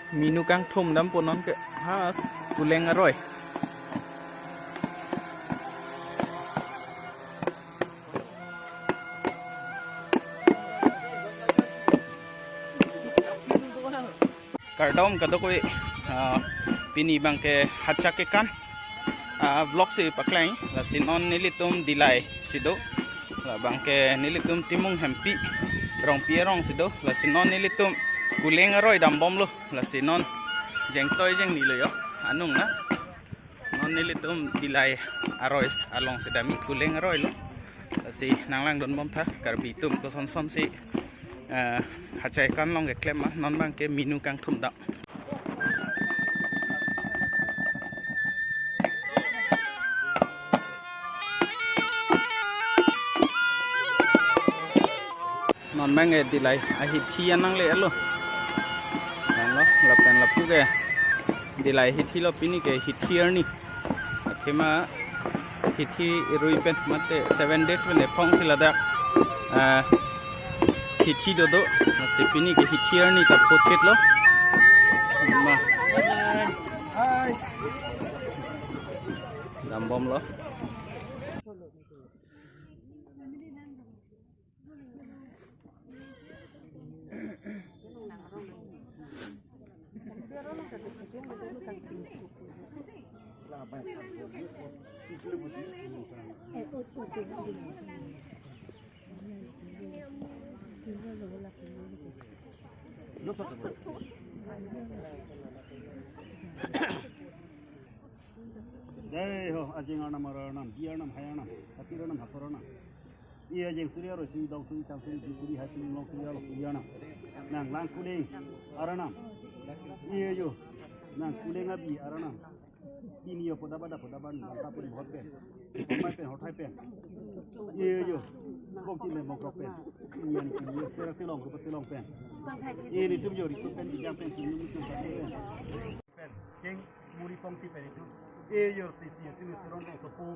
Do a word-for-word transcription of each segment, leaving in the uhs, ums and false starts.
Minu kangthum dampo non ke, ha, kuleng aroi. Kardom kadokave, ah, pini abangke Hachai kekan, ah, vlog si paklang, lasi non nelitum Dillai si do, labangke nelitum Timung Hempi, Rongpi arong si do, lasi non nelitum kuleng aroi dambomlo, lasi non jengtoi jengnilo jo, anung na. Non nelitum Dillai aroi along si dam-i, kuleng aroi lo. Lasi nanglangdunbom tha, Karbi atum kosonson si, eh, Hachai kekan along keklem ma, non abangke minu kangthum dam. Non abangke Dillai ahithi an nangle-etlo. Nanlo, lapen lapu ke Dillai hithi lo, pini ke hithi arni. Athema hithi rui pen mate seven days pen ephong si ladak, ah, hithi dodo. Lasi pini ke hithi arni ta pochet lo. Ma. Dambomlo. Dei ho, ajeng arnam, arat arnam, bi arnam, hai arnam, hati arnam, hakhor arnam. Ih ajeng suri, aroi suri, dong suri, cham suri, bi suri, hai suri, long suri, along suri arnam. Nanglang kuleng arat arnam. Ih ajo, nang kuleng abi arat arnam. Pini jo poda bada, poda ban, langka puri bhot pen, homai pen, hothai pen. Ih ajo, bongchin pen, bongkrok pen. Pini ani pini jo, serak telong, rupa telong pen. Ih, nelitum jo riso pen, bijang pen, tum num tum pen. Pen, cheng muri pongsi pen itum. Ih ajo, pisi, itum Teron Rongsopo,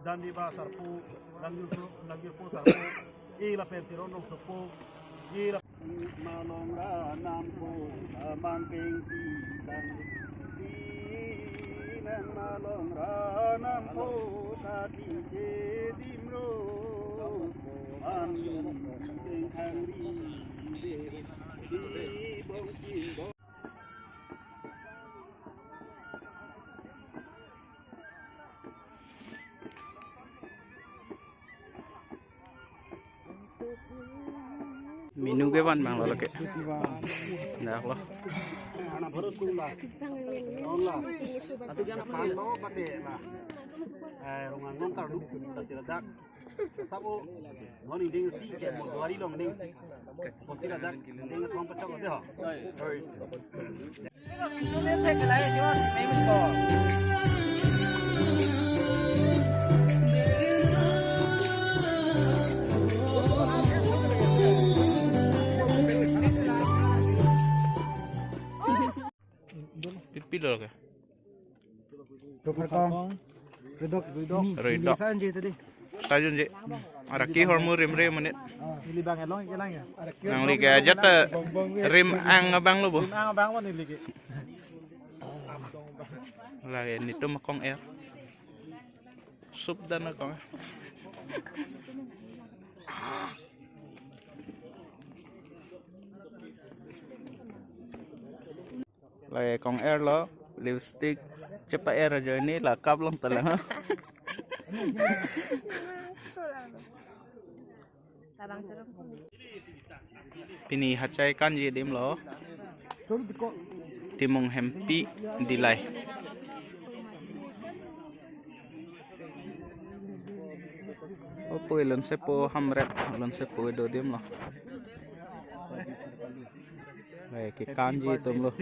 Dandi ba sarpo, Langjirpo, Langjirpo sarpo. Ih lapen Teron Rongsopo. Ih la Malong ra nampo, aman peng pitang. Si nang malong ra nampo, tati chedim ro. An peng khang ri de. Di bongchin bong. Minu ke van abang lo lake. Dak lo. Anak baru tuh lah. Tahun lah. Depan lo pate lah. Eh, ruang nontar lu, kasih ledak. Sabo, non ingdeng si ke, Motwari along ingdeng si. Kosi ladak, ingdeng thong pachak lo deh ho. Pipi lo ke? Rupharkong. Redok. Redok. Redok. Sa-un-e tadi. Sa-un-e. Araki hormu rimre menit. Ah, neli abang elong kelang ya. Nangli ke ajat ta rim-ang abang lo bo. Rim-ang abang lo neli ke. Lake nelitum Kong Er. Sup dan Kong Er. Lake Kong Er lo, lipstick chepa-er ajoine la kap long talang. Pini Hachai kanji adim lo. Timung Hempi Dillai. Opo ilon sepo hamret, ilon sepo do adim lo. Lake kanji atum lo.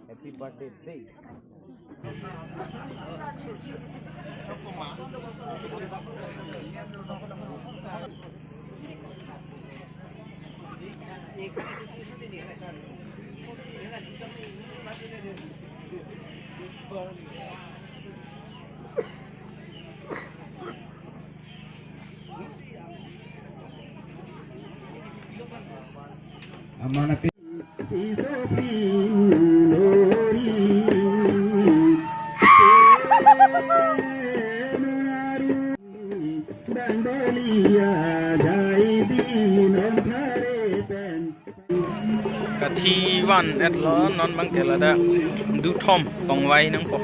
Happy birthday. Aman api. Kathi van-etlo non abang ke ladak duthom tongvai nangpo.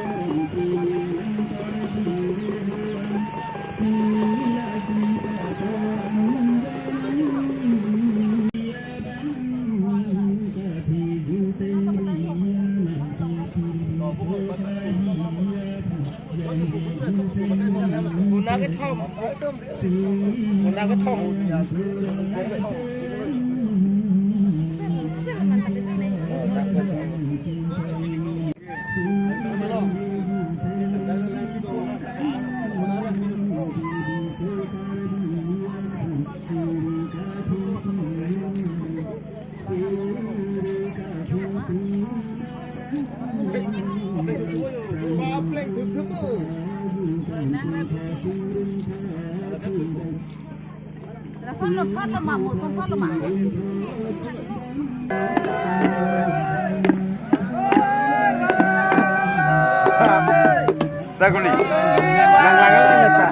Daguli. Lang lang lang ta.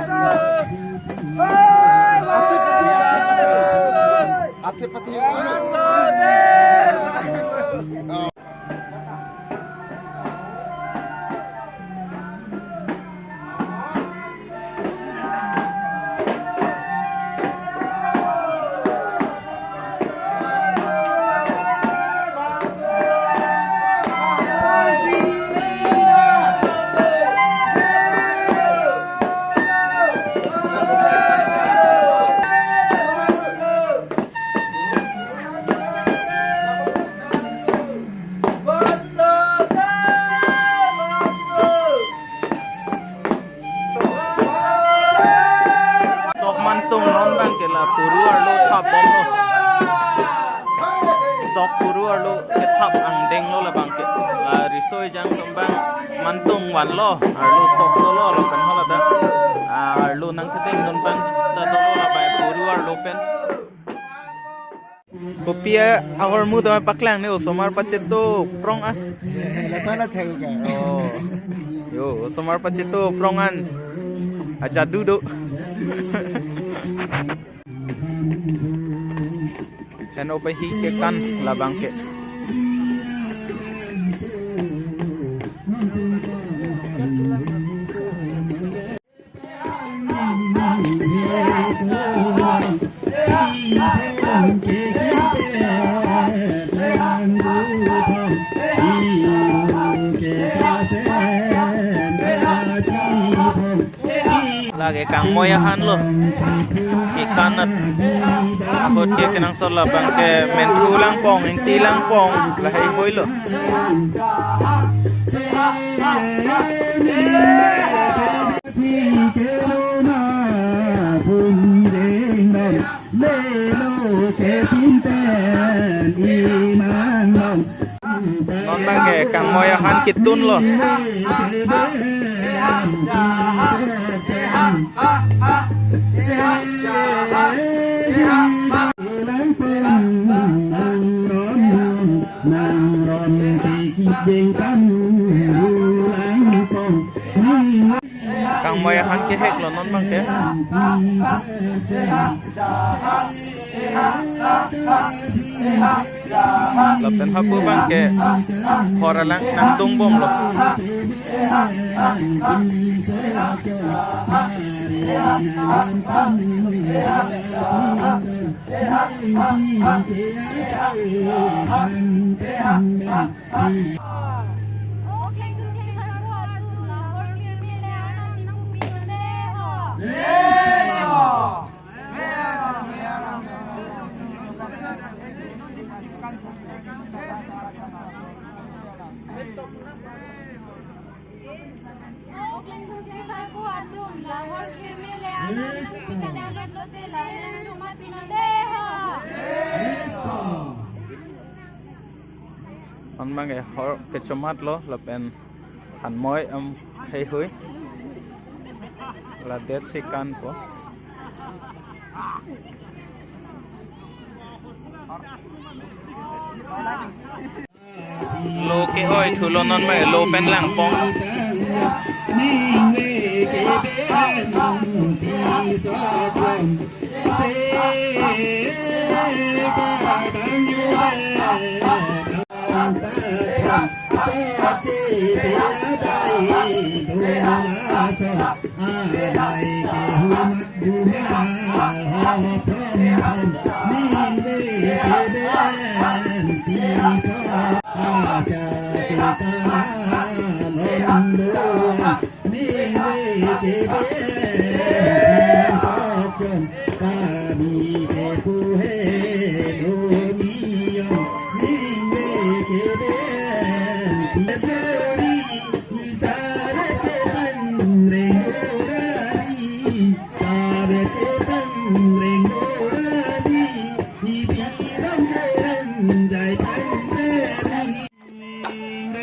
Ache pati. Sok mantung non abang ke la puru arlo thap bomlo. Sok puru arlo kethap angdenglo labang ke. La riso ejang atum abang mantung vanlo, arlo sok dolo lapen hala ta. Ah, arlo nangthedeng non abang ta dolo labai puru arlo pen. Kopi ahormu tame paklang ne, osomar pacheto prong ah. Lasana thegu ka. Oh. Yo, osomar pacheto prong an. Ajadu do. Hen ope hi kekan labang ke. Lake kangmoi ahan lo. Kekan at. Abot ke kenangsot labang ke menthu langpong, ingti langpong, lahei hoi lo. Non abang ke kangmoi ahan ketun lo. Kangmoi ahan kehek lo non abang ke. Lapen hapu abang ke hor alang nangdung bomlo. Non abang ke hor kechomat lo lapen thanmoi am heihui. Ladet si kanpo. Lo ke-oi thulo non ma lo pen langpong.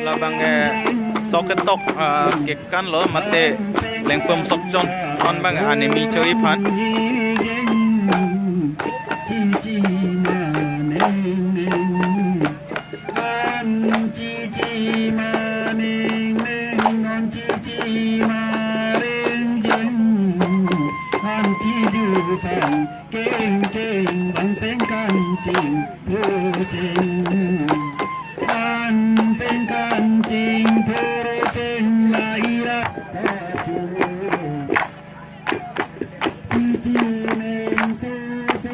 Labang ke sok ketok, ah, kekan lo mate lengpum sokchon non bang anemi cho-i aphan. Keng keng bang seng kan ching thu ching. An seng kan ching thu ching la ira ta chu. Chi chi meng su su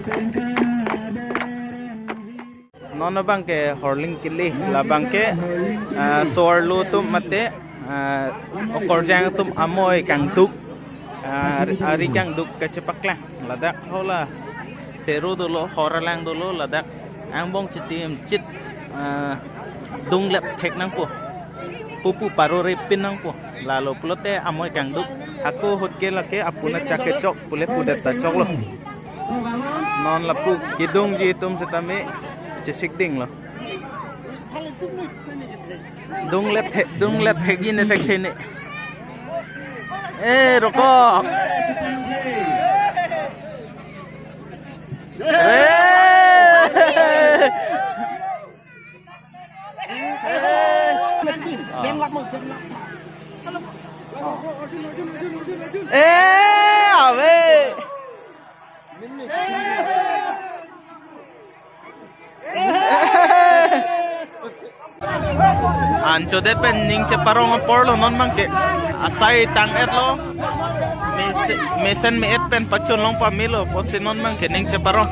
seng kan a boran. Non abang ke horling kili, labang ke, ah, so-arlo atum mate, ah, okorjang atum amoi kangduk, ah, ari kangduk kachepaklang. Ladak hola seru dolo, hor alang dolo, ladak angbong chitim chit, ah, dunglep thek nangpo. Pupu parore pin nangpo. Lalo pulote amoi kangduk. Hako ahut ke lake apuna chak kechok pule pudet ta choklo. Non lapu kedungji atum setame chesik dinglo. Dunglep thek, dunglep thekji ne thekthe ne. Eh, rokok. Eh. Eh, ave. Anchodet pen ning cheparong aporlo non bangke. Asai tang-etlo. Mesen, mesen me-et pen pachun long pamelo. Pusi non bangke ning cheparong.